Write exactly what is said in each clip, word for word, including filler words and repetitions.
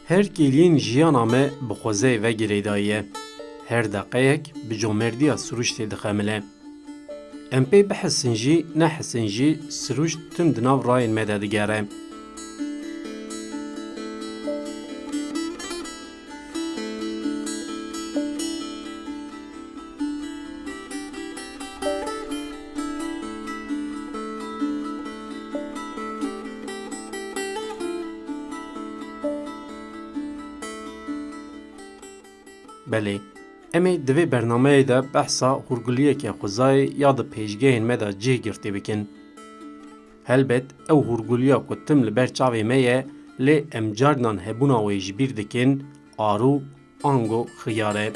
Her kêliyên jiyana me bi xwezayê ve girêdayî ye. Her deqeyek bi comerdiya sirûştê dixemile. Em pê bihesin jî, nehesin jî, sirûşt tim di nav rayên me de digere. Belê, em ê di vê bernameyê de behsa hûrguliyeke xwezayê ya di pêşgehên me de cih girtî bikin. Helbet ew hûrguliya ku tim li ber çavê me ye, lê em carinan hebûna wê ji bîr dikin, arû ango xiyar e.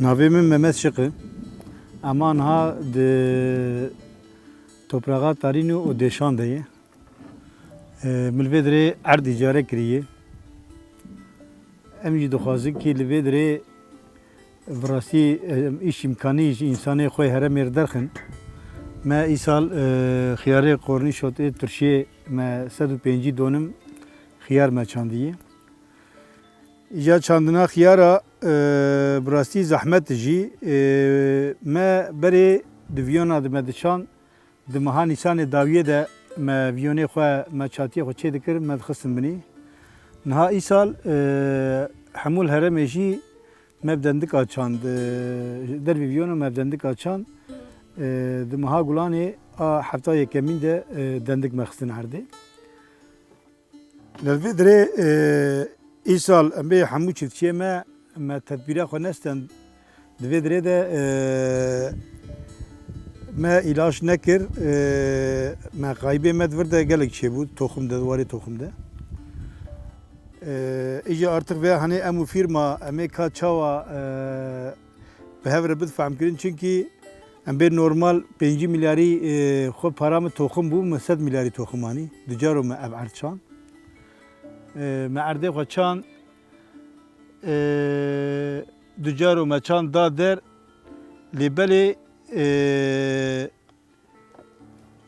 Navê min Mehmet Şik e. Ema niha di topraxa Tarîn û Dêşan de ye. E, min li vê dirê erd îcare kiriye. Em jî dixwazin kî li vê dirê bi rastî, e, îş îmkanî ji însanê xwe heremê derxin. Me îsal, e, xiyarê qornî şotê turşiyê me sed û pêncî donim xiyar me çandiye. Îca çandina xiyara, e, bi rastî zehmet jî, e, me berê di viyona di me diçan, di meha Nîsanê dawiyê de me viyonê xwe, me çatiyê xwe çê dikir, me dixistin binî. Niha îsal, e, hemû li herêmê jî me bi dendika çand, e, dervî viyona me bi dendika çand, e, di meha Gulanê a hefta yekemîn de, e, dendik me xistin erdê. Li vê dirê, e, îsal em bê hemû çiftçiyê me, me tedbîra xwe nestend. Di vê dirê de, e, me îlaç nekir, e, me qayîbê me di vir de gelek çêbû, toxim de, di warê toxim de. E, îja artık vê hanê em û fîrma, em ê ka çawa, e, bi hev re bid fehm kirin, çunkî em bê normal pêncî milyarî, e, xwe para min toxim bû, min sed milyarî toxim anî. Du caro me ev erd çan. E, me erdê xwe çan, e, du caro me çan da der, lê belê, e,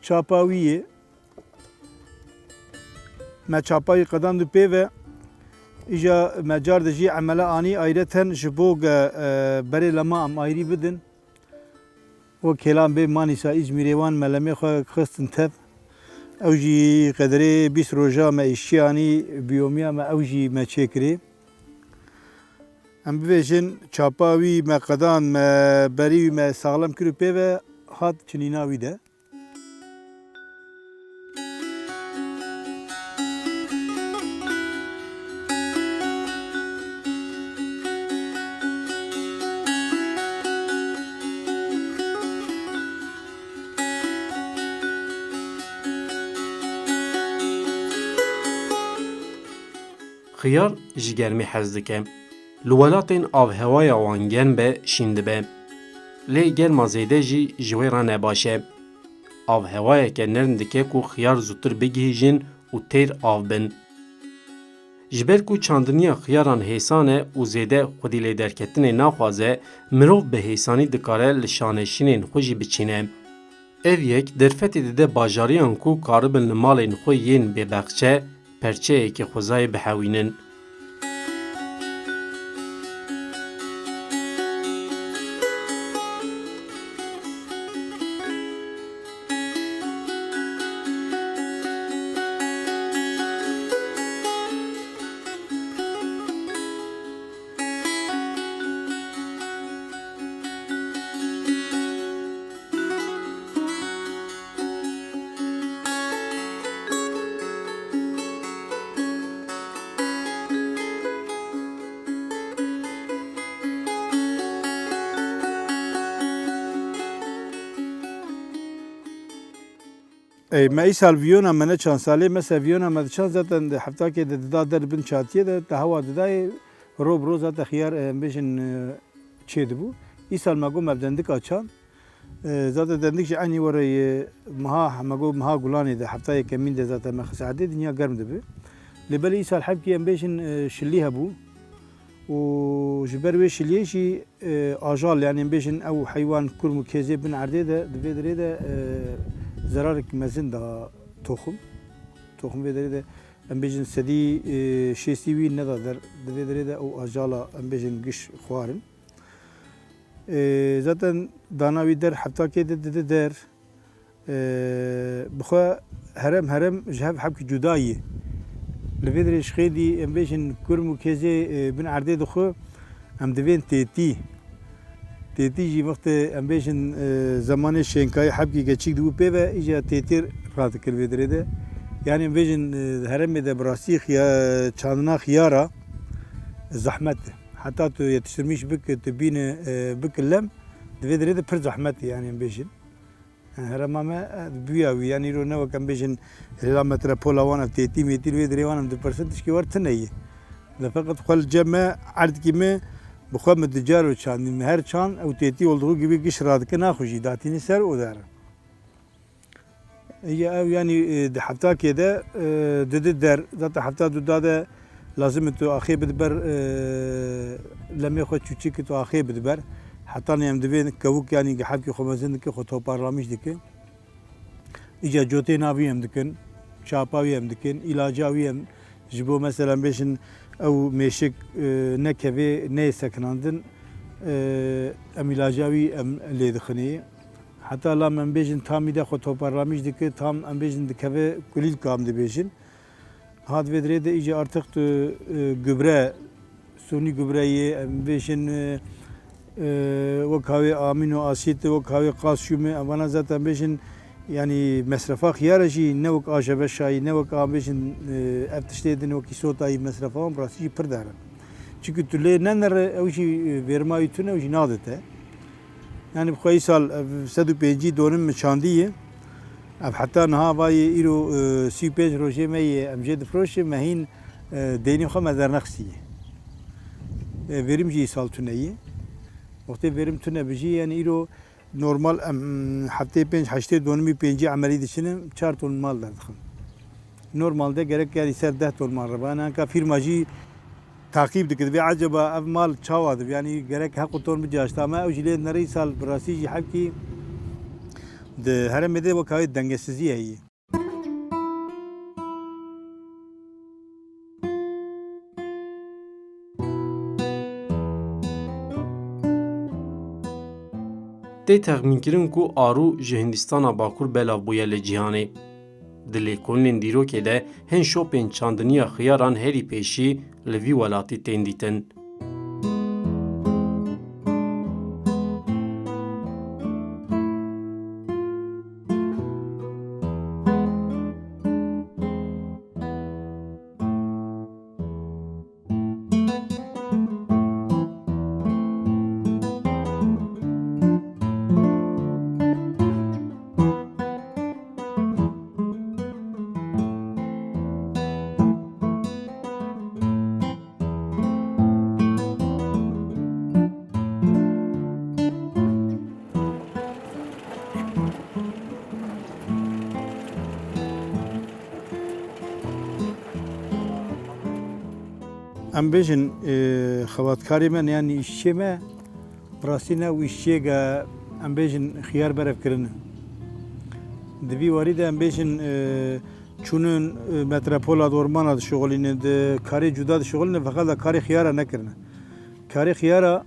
çapa wî yê. Me çapa wî qedand û pê ve. Îja me car de jî emele anî ayreten ji bo ge, e, berê lema em ayrî bidin. O kêlan bê Manîsa Îzmîrê wan me lemê xwe xistin tev. Ew jî qederê bîst roja me îşçi anî, biyomiya me ew jî me çêkirê. Em bibêjin çapa wî me qedan, me berî wî me saxlem kir û pê ve hat çinîna wî de. Xiyar ji germî hez dike. Li welatên avhewaya wan germ be, şîn dibe. Lê germa zêde jî ji wê re ne baş e. Avhewayeke nerm dike ku xiyar zûtir bigihîjin û têr av bin. Ji ber ku çandiniya xiyaran hêsan e û zêde xwedî lê derketinê naxwaze, mirov bi hêsanî dikare li şaneşînên xwe jî biçîne. Ev yek derfetê dide bajariyan ku karibin li malên xwe yên bêbexçe perçeyekî xwezayê bihewînin. Ey, me îsal viyona me ne çand salê, mesela viyona me di çand zaten di heftakê de dida der bin çatiyê de, te hewa didayê, ro bi ro zaten xiyar, e, em bêjin, e, çê dibû. Îsal me got me bi dendika çand. E, zaten dendik jî enî were yê meha, me got meha Gulanê de, hefta yekemîn de zaten me xise erdê, dinya germ dibi. Lê belê îsal hevkî em bêjin, e, şilî hebû. Û ji ber wê şiliyê jî, e, ajal, yani em bêjin ew heywan kurm û kêzê bin erdê de, di vê dirê de, e, zerarek mezin da toxim. Toxim vê dirê de em bêjin sedî, e, şêstî wî neda der. Di vê dirê de ew ajala em bêjin giş xwarin. E, zaten dana wî der hefta kê de dide der. E, bi xwe herem herem ji hev hebkî cuda yî. Li vê dirê ji xêdî em bêjin kurm û kêzê, e, bin erdê dixwe, em divên têtî. Têtî jî wextê em bêjin, e, zemanê şênkayî hebkî geçîk dibû pê ve, îca têtî radikir vê dirê de. Yani em bêjin, e, heremê de bi rastî xiya-, çandina xiyara zehmet e. Heta tu yetiştirmiş bike, tu bîne, e, bike lem, di vê dirê de pir zehmet e, yani em bêjin. Yani herêma me, e, bûya wî, yani îro ne wek em bêjin hêla metropola wan ev têtî mêtî li vê dirê wan em dipirsin tişkî wer tune ye. Lê feqet xwe li cem me erdkî me bi xwe min di caro çandî, min her çand ew têtî ol dixwe givî giş radike naxwe jî datînî ser û der. Îja ew, yani, e, di heftakê de, e, didi der. Zaten hefta du da de lazim e tu axê bidi ber, e, lemê xwe çûçik tu axê bidi ber. Heta ne em divê kewik, yani, hevkî xwe mezin dike, xwe toparlamiş dike. Îca cotê navî em dikin, çapa wî em dikin, îlaca wî em ji bo, mesela, em bêjin ew mêşik, e, nekevê, neyê sekinandin, e, em îlaca wî em lê dixinê. Heta la em bêjin tamî de xwe toparlamiş dike, tam em bêjin dikeve kulîlka em dibêjin. Ha di vê dirê de îca artık tu, e, gübre, suni gübre yê, em bêjin, e, e, wek havê amîno asîd, wek havê kalsiyum, em vana zaten bêjin, yani mesrefa xiyara jî ne wek ajebeşayî, ne wek a bêjin, e, ev tiştê din wekî sotayî mesrefa wan bi rastî jî pir dar in. Çimkî tu lê nenere, ew jî, e, vêrma wî tune, ew jî nadite. Yani bi xwe îsal ev sed û pêncî donim min çandî ye. Ev heta niha va ye îro, e, sî û pênc rojê me ye, em jê difroşin, me hîn, e, deynê xwe me dernexistî ye. E, verim jî îsal tune ye. Wextê verim tune bijî, yani îro normal em heftê pênc heştê donimî pêncî emelî diçinin, çar ton mal derdixin. Normalde gerek yani ser deh ton mal re. Bana ka firma jî taqîb dike, divê eceba ev mal çawa dibe, yanî gerek heq û ton bicaşta me, ew jî lê nere îsal bi rastî jî hevkî di herêmê de wek havê dengesizî heye. Tê texmînkirin ku arû ji Hindistana Bakur belav bûye li cîhanê. Di lêkolînên dîrokê de hin şopên çandiniya xiyaran herî pêşî li vî welatî tên dîtin. Em bêjin, e, xebatkarê me, yani îşçiyê me, bi rastî ne û îşçiyê ge em bêjin xiyar berev kirine. Di vî warî de em bêjin, e, çûnin, e, metropola di ormana dişixulînin, di karê cuda dişixulînin, feqet de karê xiyara nekirine. Karê xiyara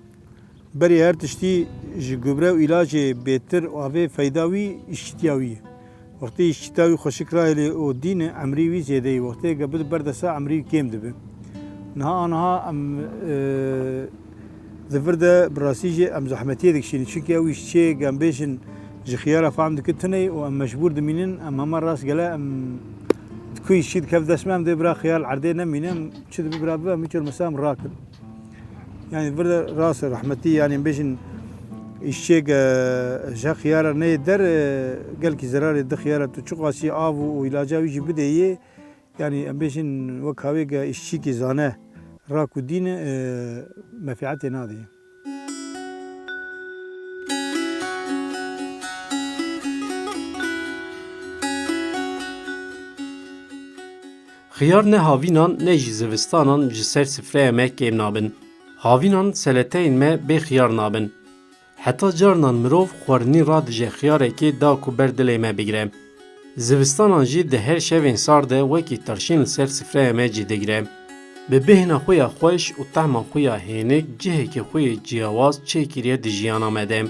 Berî her tiştî ji gubre û îlacê bêtir û avê feyda wî îşçîtiya wî ye. Wextê îşçîtiya wî xweşik rahêlê û dîne, emrî wî zêde ye. Wextê ge bide ber desa emrî wî kêm dibe. Niha aniha em, e, di vir de bi rastî jî em zehmetiyê dikişînin. Çimkî ew îşçiyê ge em bêjin ji xiyara fehm dike tune ye û em mecbûr dimînin, em hema rastgele em ku îşçî dikev dest me, em dê bira xiyar erdê nemîne, em çi dibe bira bibe, em wî çor mesela em rakin. Yani vir de rast e, rehmetî, yani em bêjin Îşçiyêke ji xiyara neyê der, e, gelkî zerarê di xiyara tu çiqasî av û, û îlaca wî jî bidê yê, yanî em bêjin wek hawêke îşçîkî zane rak û dîn, e, mefîetê nadê. Xiyar ne havînan ne jî zivistanan ji ser sifreya me kêm nabin. Havînan seleteyên me bê xiyar nabin. Heta carinan mirov xwarinî radije xiyarekê da ku ber dilê me bigire. Zivistanan jî di her şevên sar de wekî tirşîn li ser sifreya me cî digire. Bi bêhna xwe ya xweş û tehma xwe ya hênik cihekî xwe yê ciyawaz çêkiriye di jiyana me de.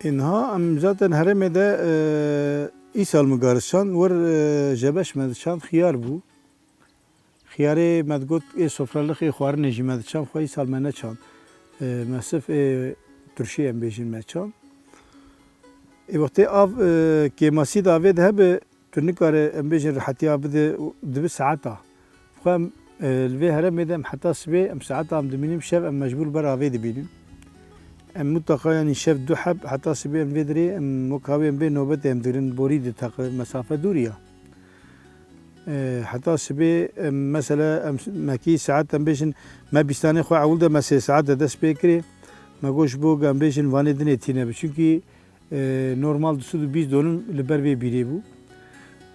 Ê, niha em zaten herêmê de, e, îsal min garis çand, wir, e, jebeş me diçand, xiyar bû. Xiyarê me digot, ê sofralixê xwarinê jî me diçand, xwe îsal me neçand. E, me sif ê turşî em bêjin me çand. Ê wextê av, e, kêmasî de avê de hebe, tu nikare em bêjin rehetiya bide, dibi saeta. Xwe em, e, li vê heremê de em heta sibê, em saeta em dimînin, şev em mecbûr ber avê dibînin. Em mutlaka, yanî şev du heb heta sibê em vê dirê, em wek havê em bê nobetê em digirin, borî diteqe, mesafe dûrî ya. E, heta sibê, em, mesela, em, mekî saet, em bêjin, me bîstanê xwe ewil de me sê saet de dest pê kirê. Me got, ji bo, em bêjin, vanê dinê tîne bi. Çunkî, e, normal du sed û bîst donim li ber vê bîrê bû.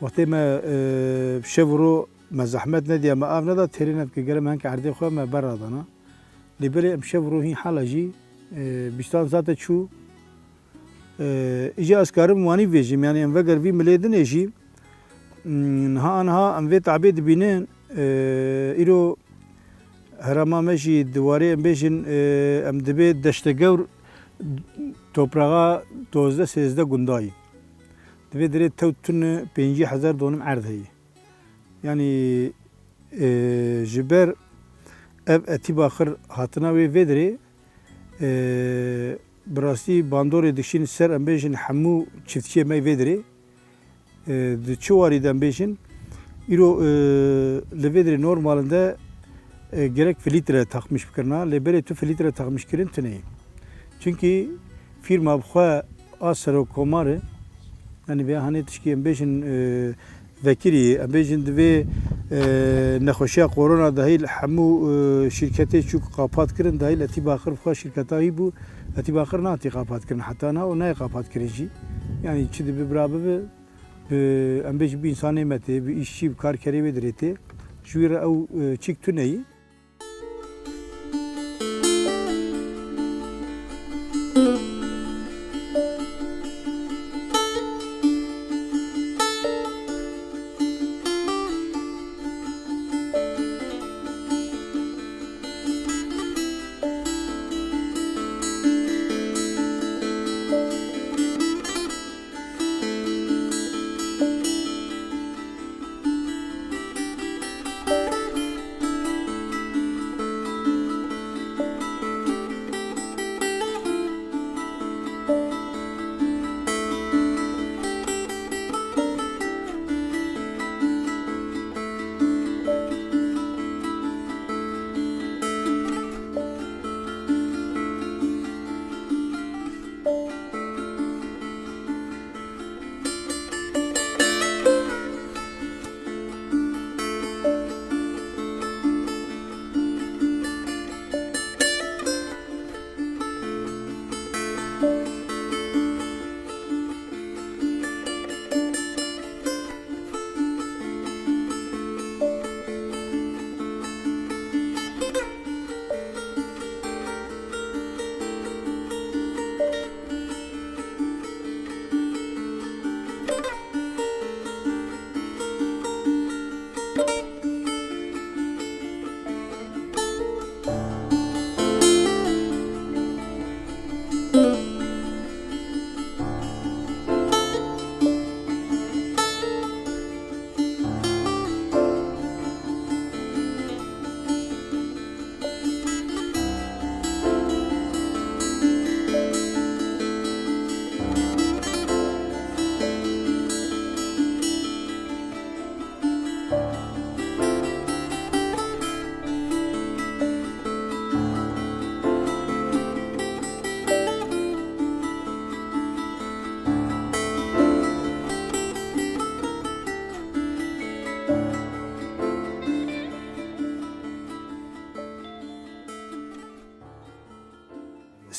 Wextê me, e, şev û ro me zehmet nediya, me av neda, têrê nedike, gere me hinke erdê xwe me ber radana. Lê belê em şev û ro hîn hala jî, e, bîstan zate çû. E, îca ez karim wanî bêjim, yanî em veger vî milê dinê jî, m, niha aniha em vê tabê dibînin, e, îro herêma me jî di warê em bêjin, e, em dibê Deştegewr toprağa dozdeh sêzdeh gundayî. Divê dirê tew tune pêncî hezar donim erd heye. Yanî, e, ji ber ev Etîba Xir hatina wê vê dirê, e, bi rastî bandorê dikişîn ser, em bêjin, hemû çiftçiyê me vê dirê. E, di çi warî de em bêjin, îro, e, li vê dirê normalinde, e, gerek filître takmiş bikirina, lê berê tu filître takmiş kirin tune ye. Çunkî fîrma bi xwe a serokkomar e, yanî vê hanê tişkî em bêjin, e, vekirî, em bêjin divê, e, nexweşiya korona dahil hemû, e, şîrketê çûk qapat kirin, dahil Etîba Xir bi xwe şîrketa wî bû, Etîba Xir nehatî qapat kirin, heta niha û nayê qapat kirin jî. Yanî çi dibi bira bibi, bi, em bêjin bi însanê me tê, bi îşçî, bi karkerê wê dirê tê. Ji wî re ew, e, çîk tune yî.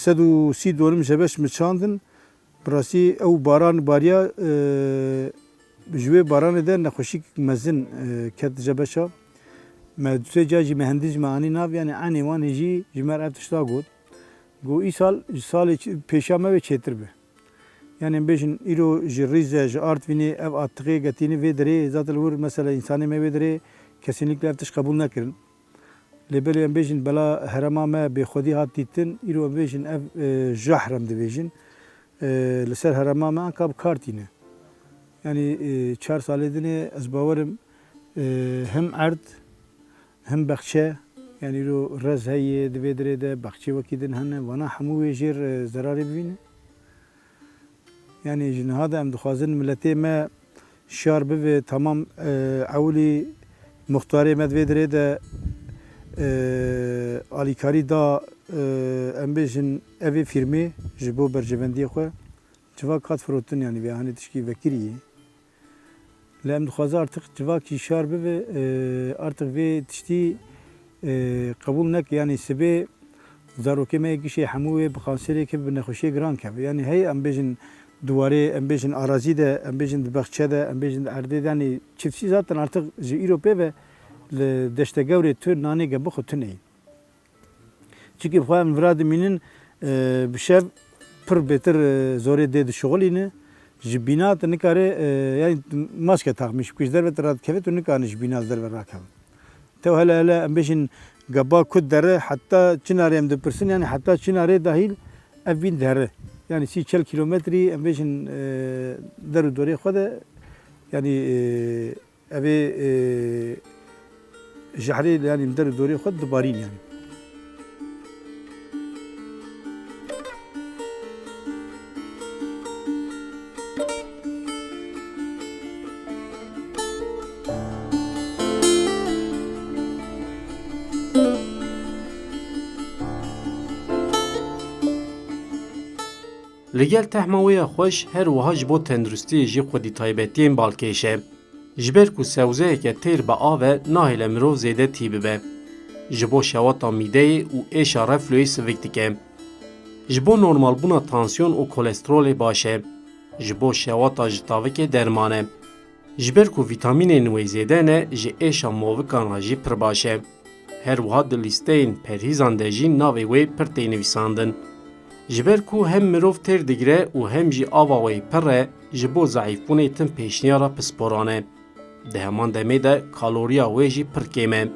Sed û sî donim jebeş min çandin. Bi rastî ew baran bariya, e, ji wê baranê de nexweşîk mezin, e, ket jebeşa. Me du sê car jî mehendîs me anî nav, yanî enê wan jî ji me re ev tişta got. Got, îsal ji salê çi-, pêşiya me wê çêtir be. Yanî em bêjin îro ji Rîze, ji Artvînê ev atiqê getîne vê derê, zaten li wir mesela însanê me wê derê kesinlikle ev tişt qebûl nekirin. Lê belê em bêjin bela herêma me bêxwedî hat dîtin, îro em bêjin ev, e, jahr em dibêjin. E, li ser herêma me anka bi kar tîne. Yanî, e, çar salê dinê ez bawerim, e, him erd, him bexçe, yanî îro rez heye di vê derê de, bexçê wekî din hene, vana hemû wê jêr, e, zerarê bibîne. Yanî ji niha de em dixwazin miletê me şiyar bibe, tamam, e, ewilî muxtarê me di vê derê de, e, alîkarî da, e, em bêjin evê fîrmê ji bo berjevendiyê xwe. Civak hat firotin, yanî vê hanê tişkî vekirî ye. Lê em dixwaze artık civakî şar bibe, e, artık vê tiştî, e, qebûl neke. Yanî sibê zarokê me yê gişê hemû wê bi kanserê keve, bi nexweşiyê giran keve. Yanî hey em bêjin di warê, em bêjin arazî de, em bêjin di bexçe de, em bêjin di erdê de, yanî çiftçî zaten artık ji îro pê ve li Deşte Gewrê tu nanê ge bixwe tu neyî. Çimkî bi xwe em vira dimînin, e, bi şev pir bêtir, e, zorê dê dişixulîne. Ji bîna tu nikare, e, yanî tu maske taxmî ji ku ji derve tu radikeve, tu nikane ji bîna ji derve rakeve. Tew hele hele em bêjin geba ku dere heta çinarê em dipirsin, yanî heta çinarê dahîl ev bîn dere. Yanî sî çel kîlometrî em bêjin, e, der û dorê xwe de, yanî, e, Ev ê, e, jehrê, yanî li der û dorê xwe dibarîn, yanî. Li gel tehma wê ya xweş, her wiha ji bo tenduristiyê jî xwedî taybetiyên balkêş e. Ji ber ku sewzeyeke têr bi av e, nahêle mirov zêde tî bibe. Ji bo şewata mîdeyê û êşa reflûyê sivik dike. Ji bo normalbûna tansiyon û kolesterolê baş e. Ji bo şewata ji tavikê derman e. Ji ber ku vîtamînên wê zêde ne, ji êşa movikan re jî pir baş e. Her wiha di lîsteyên perhîzan de jî navê wê pir tê nivîsandin. Ji ber ku hem mirov têr digire û hem jî ava wê pir e, ji bo zeîfbûnê tim pêşniyara pisporan e. Di heman demê de kaloriya wê jî pir kêm e.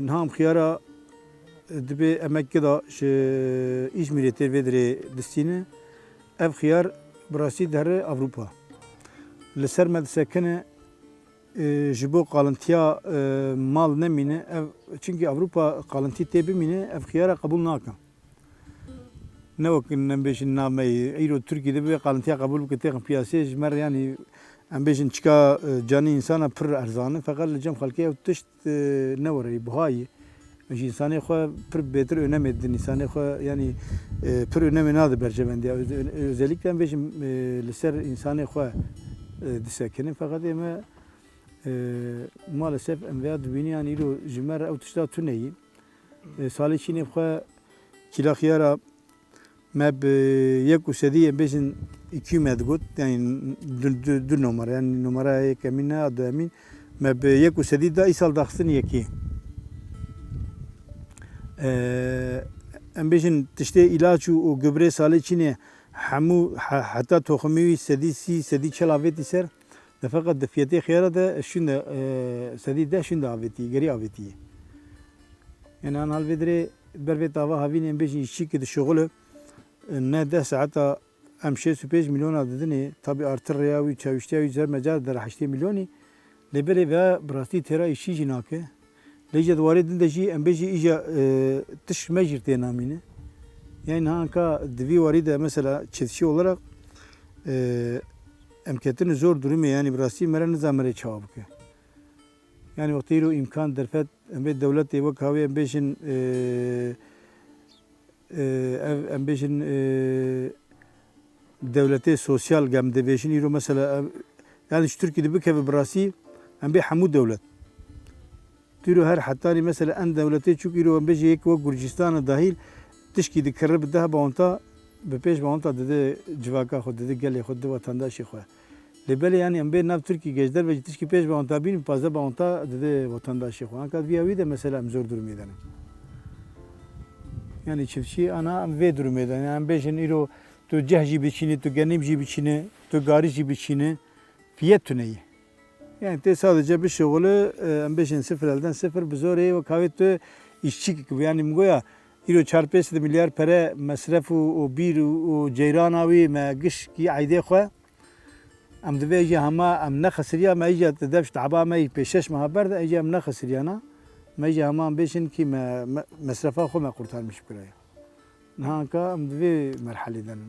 Niha em xiyara dibê emek kida ji Îzmîrê tê vê dirê distîne. Ev xiyar bi rastî dihere Ewropa. Li ser me disekine, e, ji bo qalintiya, e, mal nemîne. Ev, çimkî Ewropa qalintî tê bimîne, ev xiyara qebûl nake. Ne wek em bêjin navmeyî, îro Tirkî de bê qalintiya qebûl bike têxin piyasê, ji me re yanî em bêjin çika, e, canî însana pir erzan e, feqet li cem xelkê ew tişt, e, ne were yî, buha yî. Ji însanê xwe pir bêtir önemê didin, însanê xwe yanî, e, pir önemê nade berjevendiya. Öz-, ö-, özellikle em bêjin, e, li ser însanê xwe, e, disekinin, feqet ê me, e, maalesef em vêya dibînin, yanî îro ji me re ew tişta tune yî. E, salê çînê bi xwe kîla xiyara me bi yek û sedî, em bêjin, iki me digot, yanî du, du, du numara, yanî numara yekemîn ne, a duyemîn, me bi yek û sedî da, îsal daxistin yekê. E, em bêjin, tiştê îlaç û, û gübre salê çînê hemû he-, heta toximî wî sedî sî, sedî çel avêtî ser. De feqet di fiyetê xiyara de şûnde, e, sedî deh şûnde avêtî, gerî avêtî. Yanî an hal vê dirê ber vê tava havînê em bêjin îşçî ki dişuxule, e, ne deh saeta em şêst û pênc milyona didinê, tabî artı rêya wî, çawîştiya wî zer mecar dere heştê milyonî. Lê belê ve bi rastî têra îşçî jî nake. Lê îja di warê din de jî em bêjî îja, e, tişt me jî tê namîne. Yani niha anka di vî warî de mesela çiftçî olarak, e, em ketine zor durumê, yani bi rastî me re nizam me rê çawa bike. Yani wextê îro îmkan derfet, em bê dewletê wek hawê em bêjin, e, e, ev em bêjin, e, dewletê sosyal gem dibêjin îro mesela, ev, yani ji Tirkî de bikeve bi rastî em bê hemû dewlet. Tîro her hetanî mesela en dewletê çûk îro em bêjin yek wek Gurcistana dahîl tişkî dikirre bi deh bawanta bi pêş bawanta dide civaka xwe, dide gelê xwe, dide vatandaşê xwe. Lê belê yani em bê nav Tirkî geşder ve jî tişkî pêş bawanta bîn, bi pazdeh bawanta dide vatandaşê xwe. Anka viya wî de mesela em zor durumê de ne. Yani çiftçî ana em vê durumê de ne. Yani em bêjin îro tu ceh jî biçîne, tu genîm jî biçîne, tu garî jî biçîne, fiyet tune ye. Yani tê sadece bişixule, e, em bêjin sifir elden sifir bi zorê wek havê tu îşçî ki, yani min goya îro çar pênc sed milyar pere mesref û, û bîr û, û ceyrana wî me gişkî eydê xwe. Em divê jî hema em nexisiriya me, îca di dev ji taba me yî pêşeş meha ber de, îca em nexisiriyana, me jî hema em bêjin kî me, me, mesrefa xwe me qurtarmiş bikiraya. Niha anka em di vê merhelê de ne.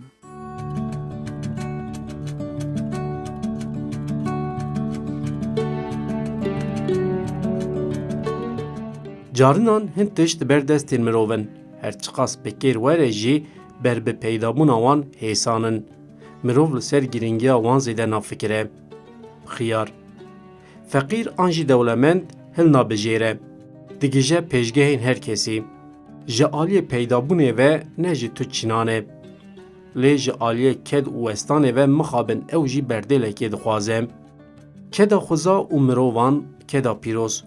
Carinan hin tişt ber destên mirov in. Her çiqas bi kêr were jî ber bi peydabûna wan hêsan in. Mirov li ser girîngiya wan zêde nafikire. Xiyar. Feqîr an jî dewlemend hilna bijêre. Digije pêşgehên her kesî. Ji aliyê peydabûnê ve ne ji tu çinan e. Lê ji aliyê ked û westanê ve mixabin ew jî berdêlekê dixwaze. Keda xuza û mirovan, keda pîroz,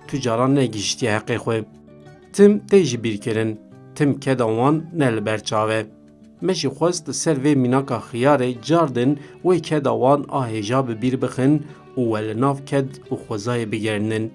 tu caran negihiştiye heqê xwe. Tim tê ji bîr kirin, tim keda wan ne li ber çav e. Me jî xwest li ser vê mînaka xiyarê cardin wê keda wan a hêja bi bîr bixin û we li nav ked û xwezayê bigerînin.